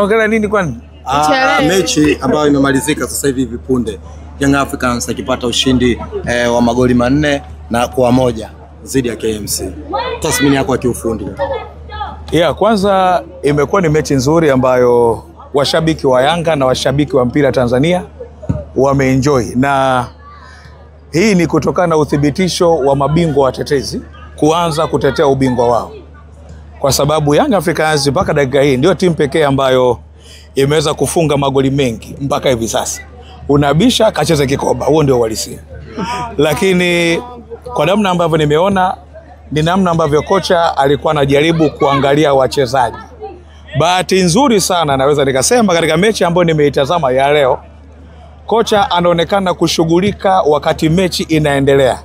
Ongelea nini kwani? Mechi ambayo imemalizika sasa hivi hivi punde, Young Africans akipata ushindi wa magoli 4-1 dhidi ya KMC. Tathmini yako ya kiufundi? Yeah, kwanza imekuwa ni mechi nzuri ambayo washabiki wa Yanga na washabiki wa mpira Tanzania wameenjoy, na hii ni kutokana na uthibitisho wa mabingwa watetezi kuanza kutetea ubingwa wao, kwa sababu Young Africans mpaka dakika hii ndio timu pekee ambayo imeweza kufunga magoli mengi mpaka hivi sasa. Unabisha kacheze kikoba, huo ndio uhalisia. Lakini kwa namna ambavyo nimeona ni namna ambavyo kocha alikuwa anajaribu kuangalia wachezaji. Bahati nzuri sana naweza nikasema katika mechi ambayo nimeitazama ya leo, kocha anaonekana kushughulika wakati mechi inaendelea,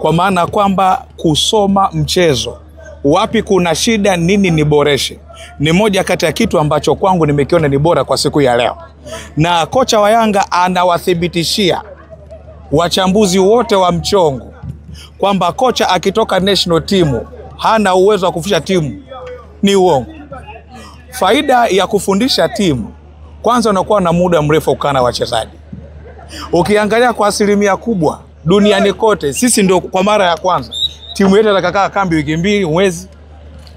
kwa maana kwamba kusoma mchezo, wapi kuna shida, nini niboreshe, ni moja kati ya kitu ambacho kwangu nimekiona ni bora kwa siku ya leo. Na kocha wa Yanga anawathibitishia wachambuzi wote wa mchongo kwamba kocha akitoka national team hana uwezo wa kufundisha timu, ni uongo. Faida ya kufundisha timu, kwanza unakuwa na muda mrefu kukaa na wachezaji. Ukiangalia kwa asilimia kubwa duniani kote, sisi ndio kwa mara ya kwanza timu yetu itakakaa kambi wiki mbili, mwezi.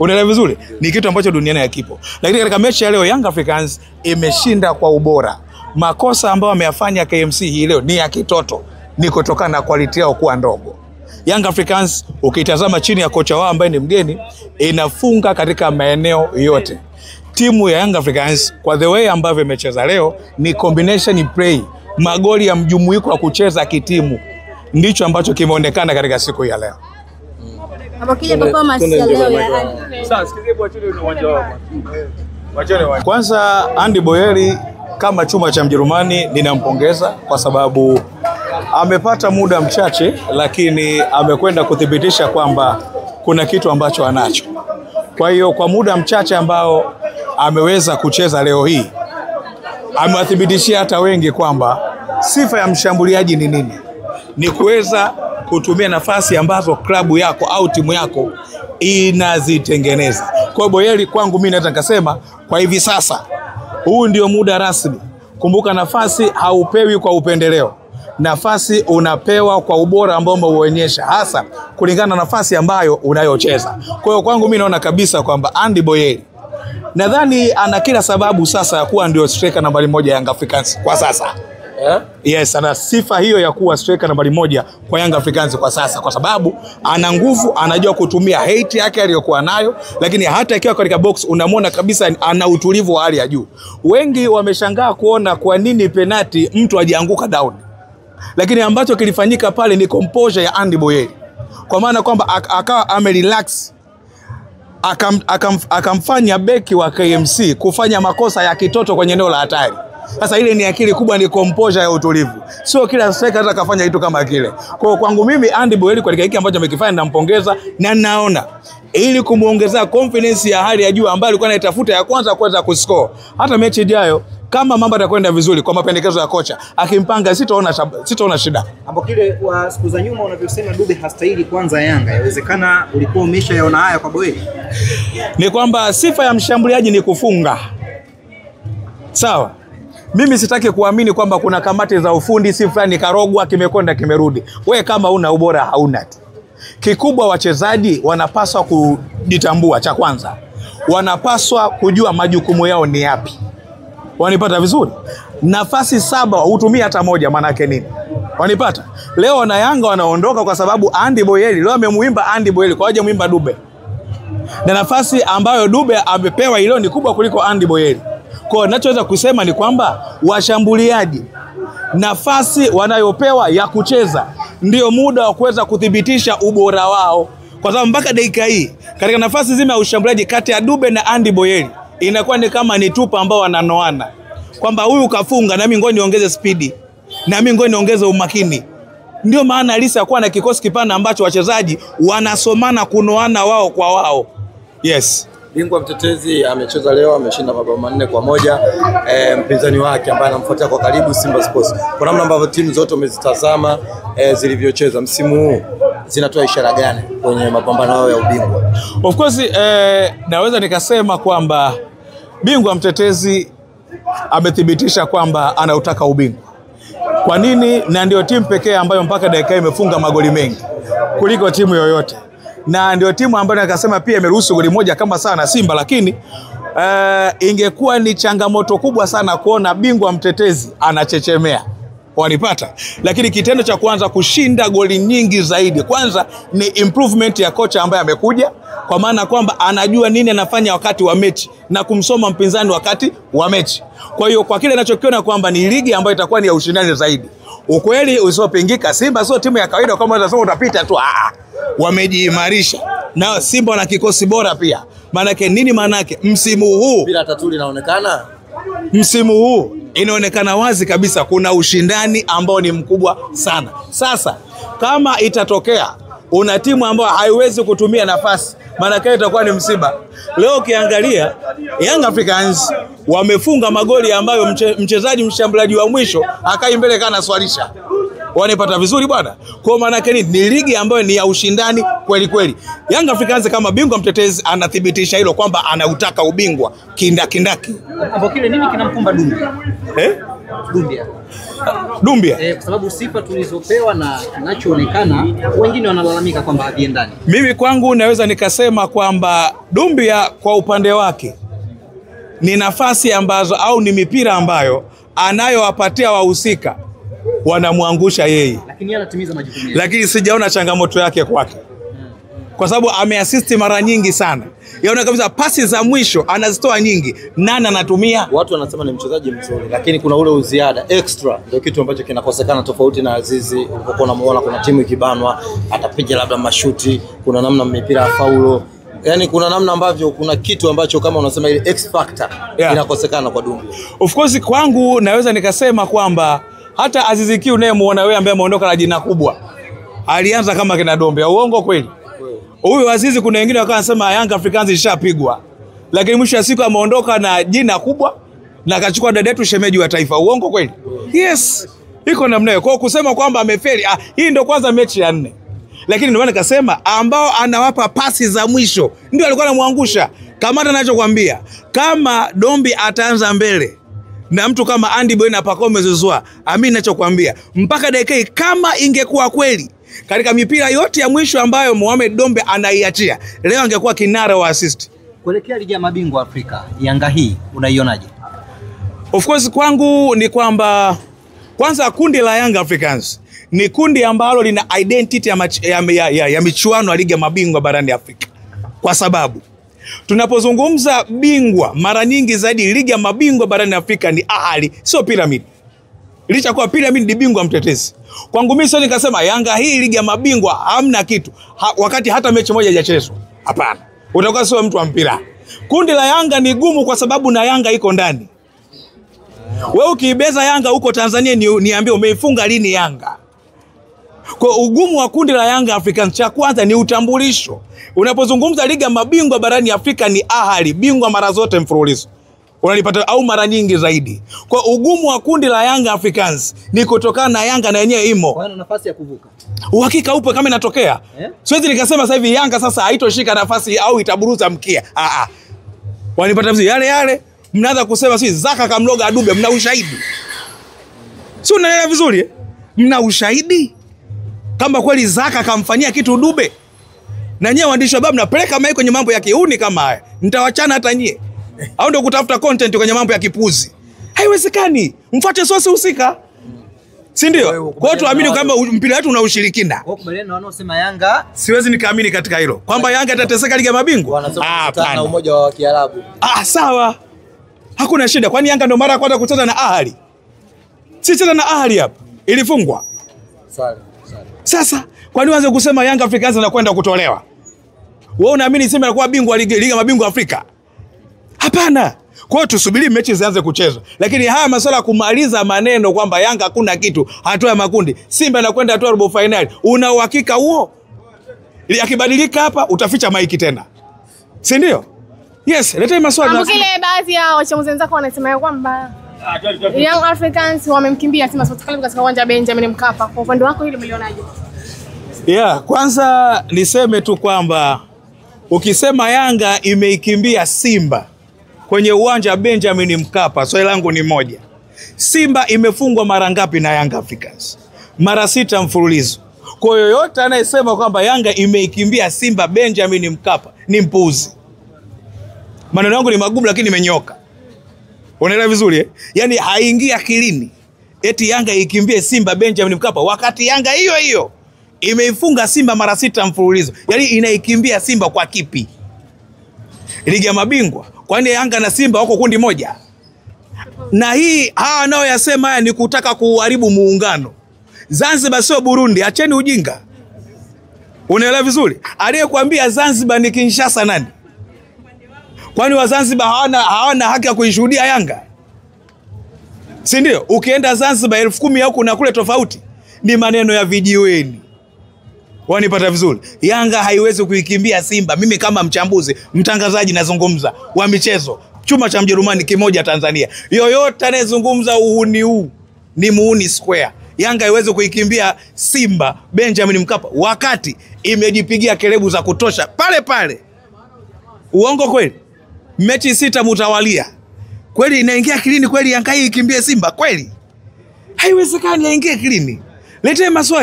Unaelewa vizuri? Ni kitu ambacho duniani hakipo. Lakini katika mechi ya leo Young Africans imeshinda kwa ubora. Makosa ambayo ameyafanya KMC hii leo ni ya kitoto, ni kutokana na quality yao kuwa ndogo. Young Africans ukitazama chini ya kocha wao ambaye ni mgeni, inafunga katika maeneo yote. Timu ya Young Africans kwa the way ambavyo imecheza leo ni combination play, magoli ya mjumuiko wa kucheza kitimu, ndicho ambacho kimeonekana katika siku ya leo. Kwanza Andy Boyeli kama chuma cha Mjerumani ninampongeza kwa sababu amepata muda mchache, lakini amekwenda kuthibitisha kwamba kuna kitu ambacho anacho. Kwa hiyo kwa muda mchache ambao ameweza kucheza leo hii, amewathibitishia hata wengi kwamba sifa ya mshambuliaji ni nini? Ni kuweza kutumia nafasi ambazo klabu yako au timu yako inazitengeneza. Kwa hiyo Boyeli kwangu mimi naweza nikasema kwa hivi sasa huu ndio muda rasmi. Kumbuka nafasi haupewi kwa upendeleo. Nafasi unapewa kwa ubora ambao umeuonyesha, hasa kulingana na nafasi ambayo unayocheza. Kwa hiyo kwangu mimi naona kabisa kwamba Andy Boyeli nadhani ana kila sababu sasa ya kuwa ndio striker nambari 1 Young Africans kwa sasa. Yeah? Yes, ana sifa hiyo ya kuwa striker nambari 1 kwa Young Africans kwa sasa, kwa sababu ana nguvu, anajua kutumia height yake aliyokuwa nayo, lakini hata akiwa katika box unamwona kabisa ana utulivu wa hali ya juu. Wengi wameshangaa kuona kwa nini penati mtu ajianguka down, lakini ambacho kilifanyika pale ni composure ya Andy Boyeli, kwa maana kwamba akawa amerelax, akamfanya beki wa KMC kufanya makosa ya kitoto kwenye eneo la hatari. Sasa ile ni akili kubwa, ni composure ya utulivu. Sio kila striker hata kafanya kitu kama kile. Kwa kwangu mimi Andy Boyeli kwa hiki ambacho amekifanya nampongeza, na naona ili kumuongezea confidence ya hali ya juu ambayo alikuwa anaitafuta ya kwanza kuweza kuscore. Hata mechi ijayo kama mambo yatakwenda vizuri kwa mapendekezo ya kocha, akimpanga sitaona shida. Ambapo kile wa siku za nyuma unavyosema Dube hastahili kwanza Yanga, yawezekana ulikuwa umeshayaona haya kwa Boyeli? Ni kwamba sifa ya mshambuliaji ni kufunga. Sawa. Mimi sitaki kuamini kwamba kuna kamati za ufundi si fulani karogwa kimekwenda kimerudi. We kama una ubora hauna tu. Kikubwa wachezaji wanapaswa kujitambua, cha kwanza. Wanapaswa kujua majukumu yao ni yapi. Wanipata vizuri? Nafasi 7 hutumia hata moja, maana yake nini? Wanipata? Leo na Yanga wanaondoka kwa sababu Andy Boyeli leo amemuimba Andy Boyeli kwa haja muimba Dube. Na nafasi ambayo Dube amepewa ile ni kubwa kuliko Andy Boyeli. Kwa hiyo ninachoweza kusema ni kwamba washambuliaji nafasi wanayopewa ya kucheza ndio muda wa kuweza kuthibitisha ubora wao, kwa sababu mpaka dakika hii katika nafasi zima ya ushambuliaji kati ya Dube na Andy Boyeli inakuwa ni kama ni tupa ambao wananoana, kwamba huyu kafunga na mimi ngoja niongeze spidi, na mimi ngoja niongeze umakini. Ndio maana halisi ya kuwa na kikosi kipana ambacho wachezaji wanasomana kunoana wao kwa wao. Yes. Bingwa mtetezi amecheza leo, ameshinda mabao 4-1 mpinzani wake ambaye anamfuatia kwa karibu Simba Sports. Kwa namna ambavyo timu zote umezitazama zilivyocheza msimu huu, zinatoa ishara gani kwenye mapambano yao ya ubingwa? Of course naweza nikasema kwamba Bingwa mtetezi amethibitisha kwamba anautaka ubingwa. Kwa nini? Na ndio timu pekee ambayo mpaka dakika imefunga magoli mengi kuliko timu yoyote, na ndio timu ambayo nikasema pia imeruhusu goli moja kama sana Simba, lakini ingekuwa ni changamoto kubwa sana kuona bingwa mtetezi anachechemea. Wanipata. Lakini kitendo cha kuanza kushinda goli nyingi zaidi, kwanza ni improvement ya kocha ambaye amekuja, kwa maana kwamba anajua nini anafanya wakati wa mechi na kumsoma mpinzani wakati wa mechi. Kwa hiyo kwa kile ninachokiona kwamba ni ligi ambayo itakuwa ni ya ushindani zaidi. Ukweli usiopingika, Simba sio timu ya kawaida kama unasema utapita tu. Wamejiimarisha. Na Simba wana kikosi bora pia. Maana yake nini? Maana yake msimu huu bila tatu linaonekana. Msimu huu inaonekana wazi kabisa kuna ushindani ambao ni mkubwa sana. Sasa kama itatokea una timu ambayo haiwezi kutumia nafasi, maana yake itakuwa ni msiba. Leo ukiangalia Young Africans wamefunga magoli ambayo mchezaji mshambuliaji wa mwisho akai mbele kana swalisha. Wanapata vizuri bwana. Kwa maana yake ni ligi ambayo ni ya ushindani kweli kweli. Young Africans kama bingwa mtetezi anathibitisha hilo kwamba anautaka ubingwa kindakindaki. Hapo kile nini kinamkumba Dumbia? Dumbia. Dumbia. Kwa sababu sifa tulizopewa na kinachoonekana wengine wanalalamika kwamba haviendani. Mimi kwangu naweza nikasema kwamba Dumbia kwa upande wake ni nafasi ambazo au ni mipira ambayo anayowapatia wahusika wanamwangusha yeye. Lakini anatimiza majukumu yake. Lakini sijaona changamoto yake kwake. Kwa sababu ameassist mara nyingi sana. Yaona kabisa pasi za mwisho anazitoa nyingi. Nani anatumia? Watu wanasema ni mchezaji mzuri, lakini kuna ule uziada extra ndio kitu ambacho kinakosekana, tofauti na Azizi. Ulipokuwa unamuona kuna timu ikibanwa atapiga labda mashuti, kuna namna mipira faulo. Yaani kuna namna ambavyo kuna kitu ambacho kama unasema ile X factor inakosekana kwa Dumbia. Of course kwangu naweza nikasema kwamba hata Azizi Ki unayemuona wewe ambaye ameondoka na jina kubwa alianza kama kina Dumbia. Uongo kweli? Huyu Azizi kuna wengine wakawa wanasema Young Africans ishapigwa, lakini mwisho wa siku ameondoka na jina kubwa na akachukua dada yetu shemeji wa taifa. Uongo kweli? Yes, iko namna hiyo. Kwa kusema kwamba amefeli, hii ndio kwanza mechi ya 4. Lakini ndio maana nikasema ambao anawapa pasi za mwisho ndio alikuwa anamwangusha. Kama anachokuambia, kama Dombi ataanza mbele na mtu kama Andy Boy na Pacome Zouzoua, amini ninachokuambia mpaka dakika kama ingekuwa kweli katika mipira yote ya mwisho ambayo Mohamed Dombe anaiachia leo angekuwa kinara wa assist. Kuelekea ligi ya mabingwa Afrika, Yanga hii unaionaje? Of course kwangu ni kwamba kwanza kundi la Young Africans ni kundi ambalo lina identity ya michuano ya ligi ya mabingwa barani Afrika. Kwa sababu tunapozungumza bingwa mara nyingi zaidi ligi ya mabingwa barani Afrika ni Ahli, sio Pyramid. Licha kuwa Pyramid ni bingwa mtetezi. Kwangu mimi sio nikasema Yanga hii ligi ya mabingwa hamna kitu, wakati hata mechi moja haijachezwa. Hapana. Utakuwa sio mtu wa mpira. Kundi la Yanga ni gumu kwa sababu na Yanga iko ndani. Wewe ukiibeza Yanga huko Tanzania niambie umeifunga lini Yanga? Kwa ugumu wa kundi la Yanga Africans, cha kwanza ni utambulisho. Unapozungumza ligi ya mabingwa barani Afrika ni Ahli, bingwa mara zote mfululizo. Unalipata au mara nyingi zaidi. Kwa ugumu wa kundi la Yanga Africans ni kutokana na Yanga na yenyewe imo. Kwa nafasi ya kuvuka. Uhakika upo kama inatokea. Siwezi nikasema sasa hivi Yanga sasa haitoshika nafasi au itaburuza mkia. Wanipata vizuri yale yale. Mnaanza kusema si Zaka kamloga Adube, mna ushahidi? Si unaelewa vizuri? Mna ushahidi kama kweli Zaka kamfanyia kitu Dube? Na nyewe waandishi wa habari mnapeleka mai kwenye mambo ya kiuni kama haya. Nitawachana hata nyie. Au ndio kutafuta content kwenye mambo ya kipuzi. Haiwezekani. Mfuate source husika. Si ndio? Kwa hiyo tuamini kwamba mpira wetu una ushirikina. Kwa kubaliana na wanaosema Yanga, siwezi nikaamini katika hilo. Kwamba Yanga itateseka ligi ya mabingwa. Hapana. Umoja wa Kiarabu. Sawa. Hakuna shida. Kwani Yanga ndio mara ya kwanza kucheza na Ahli? Si cheza na Ahli hapa. Ilifungwa. Sawa. Sasa kwa nini waanze kusema Yanga Africans anakwenda kutolewa? Wewe unaamini Simba anakuwa bingwa ligi ya mabingwa Afrika? Hapana. Kwa hiyo tusubiri mechi zianze kuchezwa. Lakini haya masuala ya kumaliza maneno kwamba Yanga hakuna kitu, hatua ya makundi, Simba anakwenda hatua robo finali. Una uhakika huo? Akibadilika hapa utaficha maiki tena. Si ndio? Yes, leteni maswali. Ambukile baadhi ya wachambuzi wenzako wanasema kwamba Young Africans wamemkimbia Simba Sports Club katika uwanja wa Benjamin Mkapa. Kwa upande wako hilo umelionaje? Yeah, kwanza niseme tu kwamba ukisema Yanga imeikimbia Simba kwenye uwanja Benjamin Mkapa, swali langu ni moja. Simba imefungwa mara ngapi na Young Africans? Mara 6 mfululizo. Kwa yoyote anayesema kwamba Yanga imeikimbia Simba Benjamin Mkapa ni mpuuzi. Maneno yangu ni magumu lakini nimenyoka. Unaelewa vizuri eh? Yaani haingii akilini eti Yanga ikimbie Simba Benjamin Mkapa wakati Yanga hiyo hiyo imeifunga Simba mara 6 mfululizo. Yaani inaikimbia Simba kwa kipi? Ligi ya mabingwa. Kwani Yanga na Simba wako kundi moja? Na hii hawa nao yasema haya ni kutaka kuharibu muungano. Zanzibar sio Burundi, acheni ujinga. Unaelewa vizuri? Aliyekuambia Zanzibar ni Kinshasa nani? Kwani wa Zanzibar hawana haki ya kuishuhudia Yanga? Si ndio? Ukienda Zanzibar 10,000 huku na kule tofauti. Ni maneno ya vijiweni. Wanipata vizuri? Yanga haiwezi kuikimbia Simba. Mimi kama mchambuzi, mtangazaji nazungumza wa michezo, chuma cha Mjerumani kimoja Tanzania. Yoyote anayezungumza uhuni huu ni muuni square. Yanga haiwezi kuikimbia Simba Benjamin Mkapa wakati imejipigia kelebu za kutosha pale pale. Uongo kweli? Mechi 6 mtawalia. Kweli inaingia akilini kweli Yanga hii ikimbie Simba kweli? Haiwezekani aingie akilini. Letee maswali.